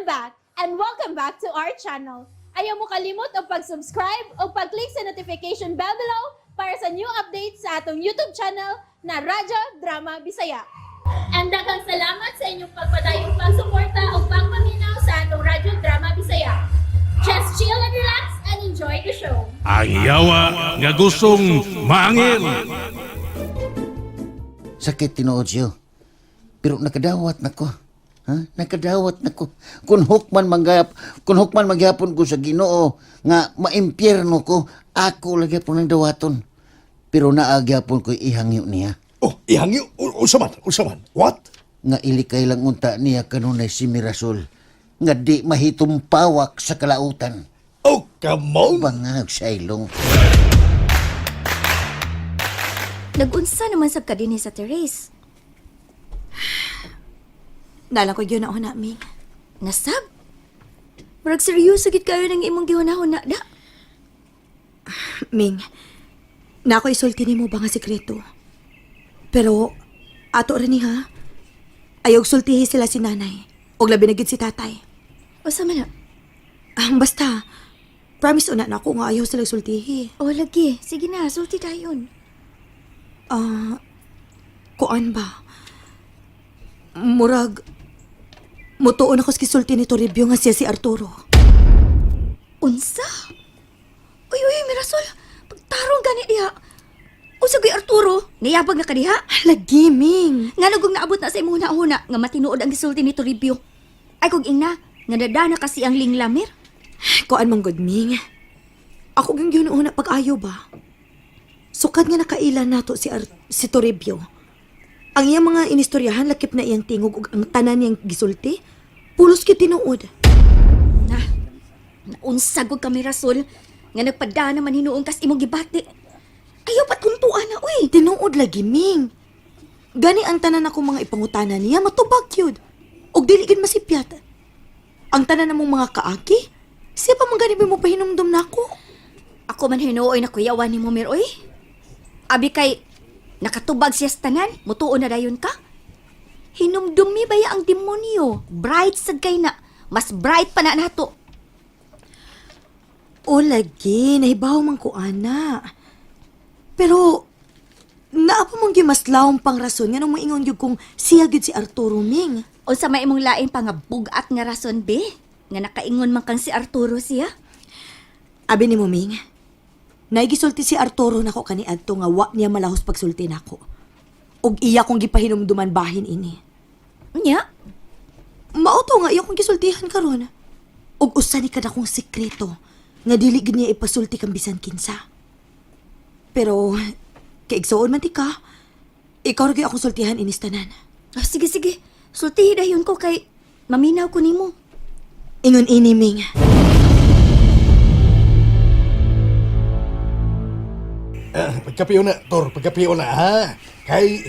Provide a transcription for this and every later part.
I'm back and welcome back to our channel. Ayaw mo kalimot og pag-subscribe o pag-click sa notification bell below para sa new updates sa atong YouTube channel na Radyo Drama Bisaya. And daghang salamat sa inyong pagpadayong pagsuporta o pagpaminaw sa atong Radyo Drama Bisaya. Just chill and relax and enjoy the show. Ang yawa nga gustong maangil. Sakit tinuod siyo. Pero nakadawat na ko. Ha? Nakadawat na ko. Kung hukman magyapon ko sa Ginoo nga maimpyerno ko, ako lagi po ng dawaton. Pero naagyapon ko ihangyo niya. Oh, ihangyo. Unsa man? Unsa man? What? Nga ilikay lang unta niya kanunay si Mirasol. Nga di mahitumpawak sa kalautan. Oh, come on. Bangag sa ilong. Nagunsa naman sab ka dinhi sa terrace. Nala ko gyud na Ming. Nasab? Murag seryoso gid kayo ng imong gihunahuna da. Ming, na ako isulti nimo ba nga sekreto? Pero ato ra ni ha. Ayaw sultihi sila si nanay. Og labi na gid si tatay. Usa man na? Ah, basta, promise una na ako nga ayaw sila sultihi. O lagi, sige na, sulti dayon. Ah, kuan ba? Murag, mutuon ako sa gisulti ni Toribio nga siya si Arturo. Unsa? Uy, uy, Mirasol, pagtarong gani diha. Unsa gyud Arturo? Niyabag na ka diha? Lagi, Ming. Nga nagong naabot na sa imong hunahuna nga matinuod ang gisulti ni Toribio. Ay kog ingna, nga nadana kasi ang linglamir. Kuan man gud, Ming. Ako gyud una pag-ayo ba? Sukad nga nakailan nato si Toribio. Ang iyang mga inistoryahan lakip na iyang tingog ug ang tanan niyang gisulti, pulos gyud tinuod. Na, naunsa gud ka Mirasol nga nagpadana man hinuon kas imong gibati. Ayaw patuntuan na, uy. Tinuod lagi, Ming. Gani ang tanan akong mga ipangutana niya matubag gyud. Ug dili gyud masipyat. Ang tanan namong mga kaaki, siya pa man gani ba mo pahinumdum nako? Ako man hinuoy na kuyawan ni Mir, oy. Abi kay nakatubag siya sa tanan, mutuo na dayon ka. Hinumdumi ba ya ang demonyo? Bright sad kay na. Mas bright pa na nato. O lagi, nahibaw man ko ana. Pero naa pa man gyud mas lawom pang rason nga nung moingon gyud kung siya gyud si Arturo, Ming. Unsa may imong lain pa nga bugat nga rason be? Nga nakaingon man kang si Arturo siya. Abi nimo, Ming. Naigisulti si Arturo nako kaniadto nga wa niya malahos pagsulti nako. Ug iya kong gipahinumduman bahin ini. Unya, Mao to nga iya kong gisultihan karon. Ug usa ni kada kong sekreto nga dili gid niya ipasulti kang bisan kinsa. Pero kay igsuon man ti ka, ikaw ra gyud akong sultihan inis tanan. ah, sige sige. Sultihi dayon ko kay maminaw ko nimo. Ingon ini, Ming. Ah, pagkapiyo na, Tor, pagkapiyo na, ha? Kay,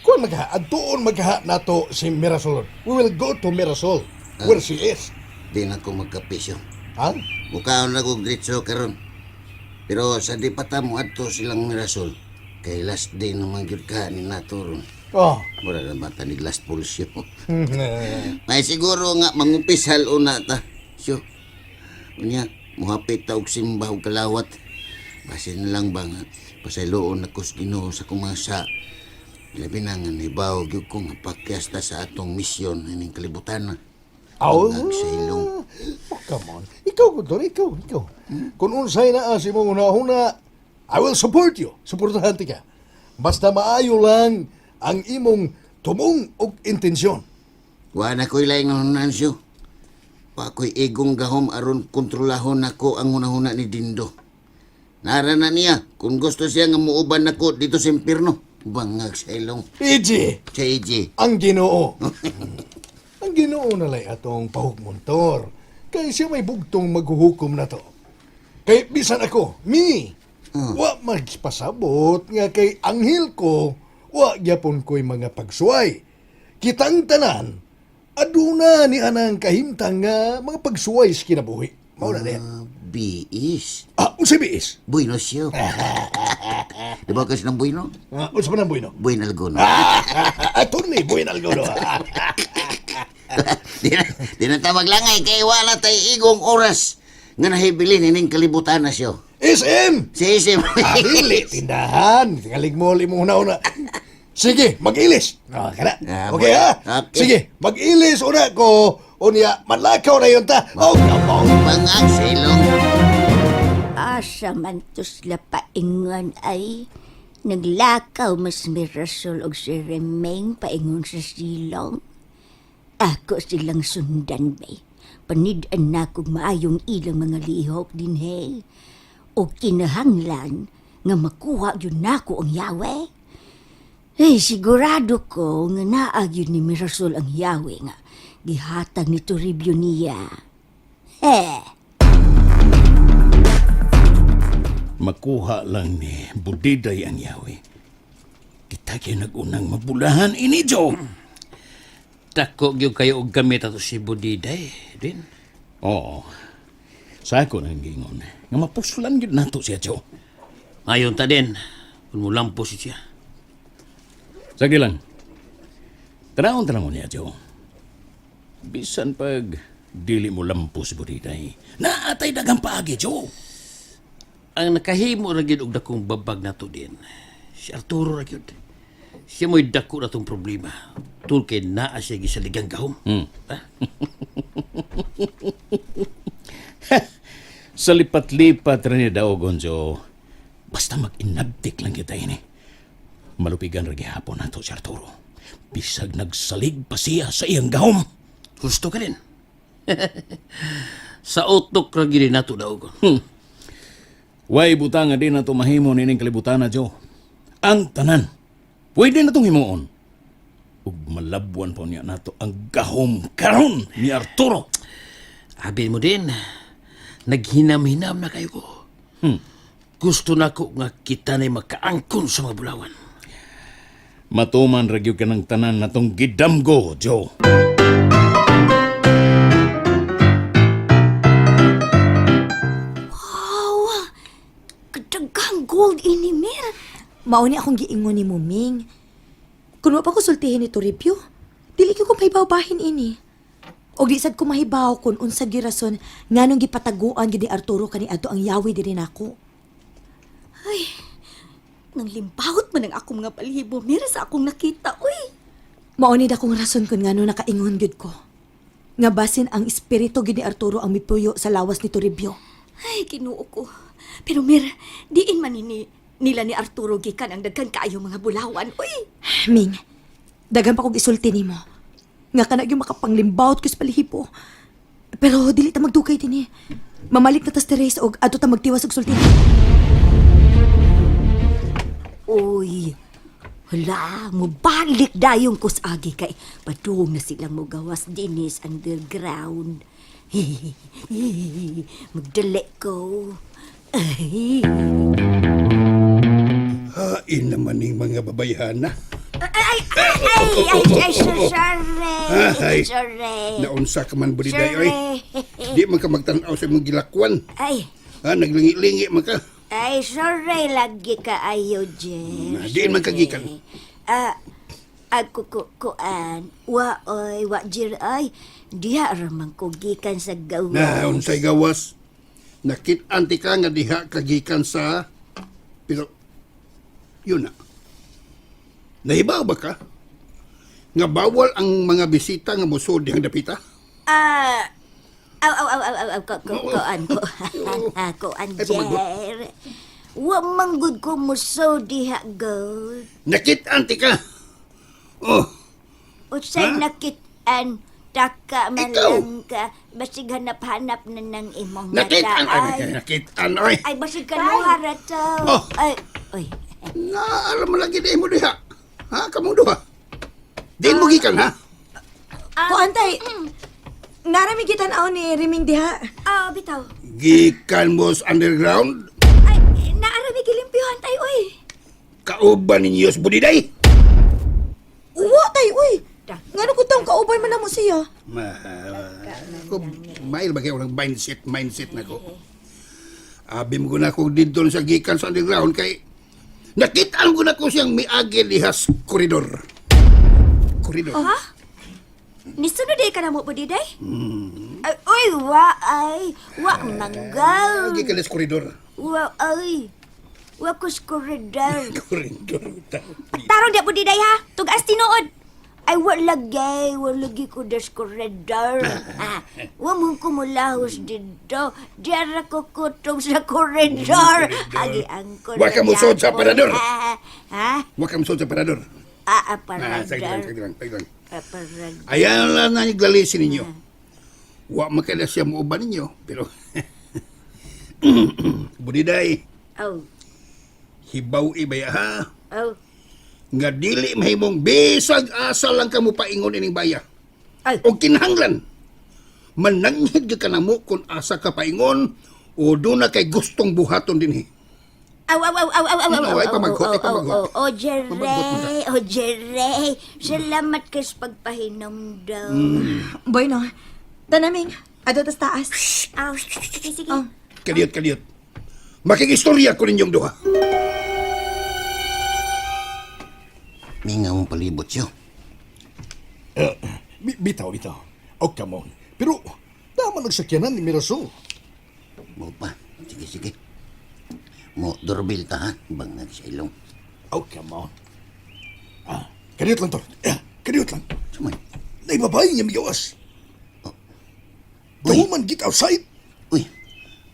kuan magha, adtuon magha nato si Mirasol. We will go to Mirasol, where she is. Di na ko magkapisyo. Ha? Mukaon na ko gritso karon. Pero sa di pa ta mo adto silang Mirasol. Kay last day naman gyud ka ni nato ron. Oh. Mura na bata ni last pulsyo. May siguro nga mangumpisal una ta. Syo. Unya, muhapit ta og simba og kalawat. Basin lang ba nga pasayloon ako sa Ginoo sa kumasa. Labi na nga nibaw gyud ko nga pakyas ta sa atong misyon ining kalibutan. Oh. Bangag sa ilong. Oh, come on. Ikaw, Tor, ikaw, ikaw. Kung unsay na si mong una-una, I will support you. Suportahan ti ka. Basta maayo lang ang imong tumong og intensyon. Wa na ko'y laing nahunan siyo. Wa ko'y igong gahom aron kontrolahon nako ang hunahuna ni Dindo. Nara na niya kung gusto siya nga muuban nako dito sa impierno. Bangag sa ilong. EJ, Sa EJ. ang Ginoo. Ang Ginoo na lay atong pahugmontor. Kay siya may bugtong maghuhukom na to. Kay bisan ako, me, wa magpasabot nga kay anghel ko, wa gyapon ko'y mga pagsuway. Kitang tanan, aduna ni anang kahimtang nga mga pagsuway sa kinabuhi. Mao na diyan. Ah, biis. Ah, unsay biis? Bueno siyo. Di ba kasi ng bueno? Ah, unsa man ang bueno? Bueno alguno. Ah, attorney, bueno alguno. Di na ta maglangay kay wala tay igong oras nga nahibilin ining kalibutan na siyo. SM! Si Isim. Ah, dili, tindahan. Tingalig mo, imong una-una. Sige, mag-ilis. Ah, kana. Ah, Okay, ha? okay. Sige, mag-ilis una ko. Unya, manlakaw na yun ta. Oh, kapaw. Pangag silong. Asa man to sila paingon ay naglakaw mas mirasol og si Remeng paingon sa silong. Ako silang sundan bay. Panid-an na kog maayong ilang mga lihok din hey. O kinahanglan nga makuha yun nako ang yawe. Eh, sigurado ko nga naa gyud ni Mirasol ang yawe nga gihatag ni Toribio niya. Eh, Makuha lang ni Budiday ang yawi. Kita kay nagunang mabulahan ini, Joe. Dako gyud kayo og gamit ato si Budiday din. Oo. Sa ako nang gingon. Nga mapuslan gyud nato siya, Joe. Ayon ta din. Kung mulampos siya. Sige lang. Tanawon-tanawon niya, Joe. Bisan pag dili mo lampos, Budiday. Naatay dagang paagi, Joe. Ang nakahimo ra gyud og dakong babag nato din. Si Arturo ra gyud. Siya mo'y dako na tong problema. Tul kay naa siya gisaligang gahom. Ha? Sa lipat-lipat rin ni Daogon, Joe. Basta mag-inabtik lang kita ini. Malupigan ra gihapon nato si Arturo. Bisag nagsalig pa siya sa iyang gahom. Gusto ka din. Sa utok ra gyud nato daog. Way butang nga di na to mahimo nining kalibutan na, Joe. Ang tanan. Pwede na itong himuon. Ug malabwan pa niya nato ang gahom karon ni Arturo. Abi mo din. Naghinam-hinam na kayo ko. Gusto na ko nga kita na'y makaangkon sa mga bulawan. Matuman ra gyud ka ng tanan natong gidamgo, Joe. Wow! Kadaghang gold ini, Mir. Mao ni akong giingon ni Muming. Kung wa pa ko sultihin ni Toribio, dili ko mahibaw-bahin ini. Og di sad ko mahibaw kung unsa gyud rason nganong gipataguan gyud ni Arturo kani adto ang yawi diri nako. Nang limbawot man ang akong mga balhibo, Mir, sa akong nakita, uy. Mao ni dakong rason kung ngano nakaingon gyud ko. Nga basin ang espiritu gyud ni Arturo ang mipuyo sa lawas ni Toribio. Ay, Ginoo ko. Pero Mir, diin man ini nila ni Arturo gikan ang daghan kaayo mga bulawan, uy. Ming, daghan pa kog isulti nimo. Nga kana gyud makapanglimbawot ko sa palihipo. Pero dili ta magdugay dinhi. Mamalik na tas Teres og adto ta magtiwas og sulti. Uy, hala, mubalik dayong kusagi kay padung na silang mugawas dinis underground. Magdali ko. Ay. Hain naman ning mga babayhana. Ay, ay, ay, ay, ay, sorry. Ay. Sorry. Naunsa ka man budiday oy. Sorry. Di man ka magtan-aw sa imong gilakwan. Ay, Ha, naglingi-lingi man ka. ay, sorry lagi ka ayo, Jeff. Na, diin man ka gikan. Ah, ako ko kuan. Wa oy, wa jir ay. Diha ra man ko gikan sa gawas. Na unsay gawas. Nakit-an ti ka nga diha ka gikan sa pero yun na. Nahibaw ba ka? Nga bawal ang mga bisita nga mosud dihang dapita? Ah, aw, aw, aw, aw, aw, aw, ko, ko, kuan, ko, kuan, Ay, pumagod. Jer. Wa man gud ko muso diha, gold. Nakit-an ti ka. Oh, Unsay Ha? nakit-an, taka man Ikaw. lang ka, basig hanap-hanap na ng imong mata. nakit-an ay, Ay, nakit-an oy. ay basig kanuha ra to. Oh. Ay, ay. Naalam mo lagi di mo diha. Ha, kamong duha. Diin mo gikan ha? Kuan tay. Narami gitan-aw ni Riming diha. Ah, bitaw. Gikan mo sa underground? Ay, naarami gilimpyuhan tayo, oy. Kauban ninyo sa budiday? Uwa tay uy. Ngano ko taong kauban man namo siya? Ma, ko mail ba kayo ng mindset na ko. Abi mo na ko dito sa gikan sa underground kay nakitaan ko na ko siyang miagi dihas koridor. Koridor. Ha? Nisunod ay ka na mo po, Diday? Ay, uy, wa ay. Wa manggal. Lagi ka na sa koridor. Wa ay. Wa ko sa koridor. Koridor. Tarong di po, Diday, ha? Tugas tinuod. Ay, wa lagay. Wa lagi ko das koridor. Ah, wa mo ko mulahos dito. Diara ko kutob sa koridor. Agi ang koridor. Wa ka musod sa parador. Ah, ha? Huwag ka musod sa parador. Ah, ah, Ah, saglit lang, parador. saglit lang, saglit lang. Ah, parador. Ayaw lang na naglalisin ninyo. Wa makala siya muuban ninyo, pero Budiday, Oh, hibaw ibaya ha. oh. Nga dili mahimong bisag asa lang kamo paingon ining baya. Ay. O kinahanglan. Mananghid gyud ka namo kung asa ka paingon o doon na kay gustong buhaton dinhi. Aw, aw, aw, aw, aw, aw, No, aw, ay, aw, pamagkot, aw, ay, pamagkot. aw, aw, oh, Jere, Pamagkot mo oh, Jere. Salamat ka sa pagpahinomdom. Boy, no? Tanaming, ado tas taas. Aw, sige, sige. Oh. Kaliyot, kaliyot. Makigistorya ko ninyong duha. Minga mong palibot siyo. Bitaw, bitaw. Oh, come on. Pero, tama nagsakyanan ni Mirasol. Mo pa. Sige, sige. Mo, doorbell ta ha. Bangag sa ilong. Oh, come on. Ah, kaniyot lang, Tor. Eh, kaniyot lang. Sumay. Naibabae niya migawas. The Uy. woman get outside. Uy,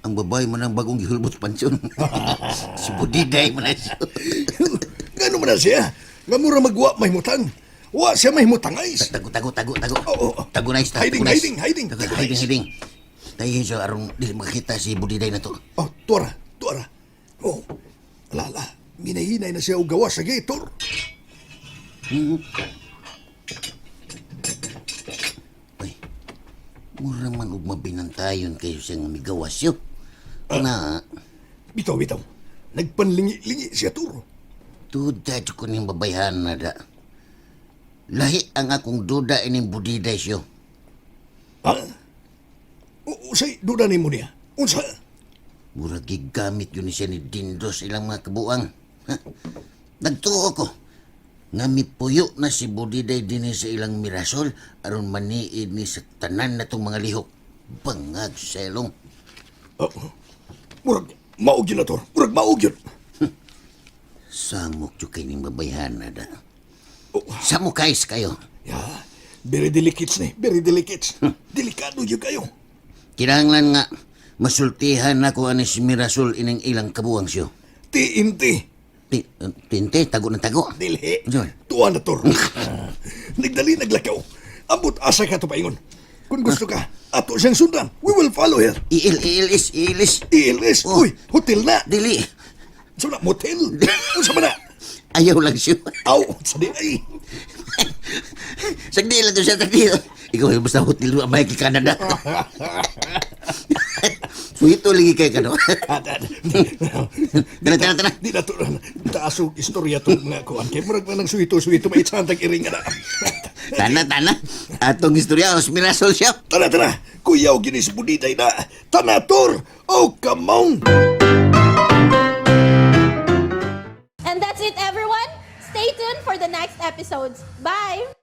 ang babae mo ng bagong gihulbot pansyon. Si Budiday mo na siya. Gano man na siya? Nga mura magwa mahimutang. Wa siya mahimutang ay. Tago, tago, tago, tago. Oo, oo. Tago na ta. Hiding, tago na hiding, hiding. Tago, Tago hiding, nice. hiding. Tayo siya aron dili makita si Budiday na to. Oh, tuara, tuara. Oh, ala, ala. Minahinay na siya og gawas sa gate, Tor. Uy, mura man og mabinantayon kayo siya nga migawas yo. Na, Bitaw, bitaw. Nagpanlingi-lingi siya, Tor. duda jud ko ning babayhan na da. Lahi ang akong duda ining Budiday siyo. Ha? Usay, duda ni mo niya. Unsa? Mura gigamit yun siya ni Dindo sa ilang mga kabuang. Ha? Nagtuo ko. Nga mipuyo na si Budiday din sa ilang mirasol aron maniid ni sa tanan na tong mga lihok. Bangag selong. Oh, murag, maog yun na, Tor. Murag maog yun. Samok jud kay ning babayhan na da. Oh, Samok kais kayo. ya, very delicate ni. Very delicate. Delikado yun kayo. Kinahanglan nga masultihan nako ani si Mirasol ining ilang kabuang siyo. TNT. Tinte, tago na tago. Dili. Unsa man? Tuwa na, Tor. Nagdali naglakaw. Ambot asa ka to paingon. Kung gusto ka, ato siyang sundan. We will follow her. Iil, iilis, iilis. ILS. Oh. Uy, hotel na. Dili. Sa na, motel. Unsa man na? Ayaw lang siyo. Aw, sa di ay. Sagdi lang to siya, sagdi. Ikaw, basta hotel mo, amay kay Canada. Suhito lagi kay kano. Tana, tana, tana. Di na to, taas og istorya to mga kuan. Kay murag man ang suhito-suhito, may tsantag iring na. Tana, tana. Atong istorya, os mirasol siya. Tara, tara. Kuyaw ginis budiday na. Tana, Tor. Oh, come on. And that's it, everyone. Stay tuned for the next episodes. Bye!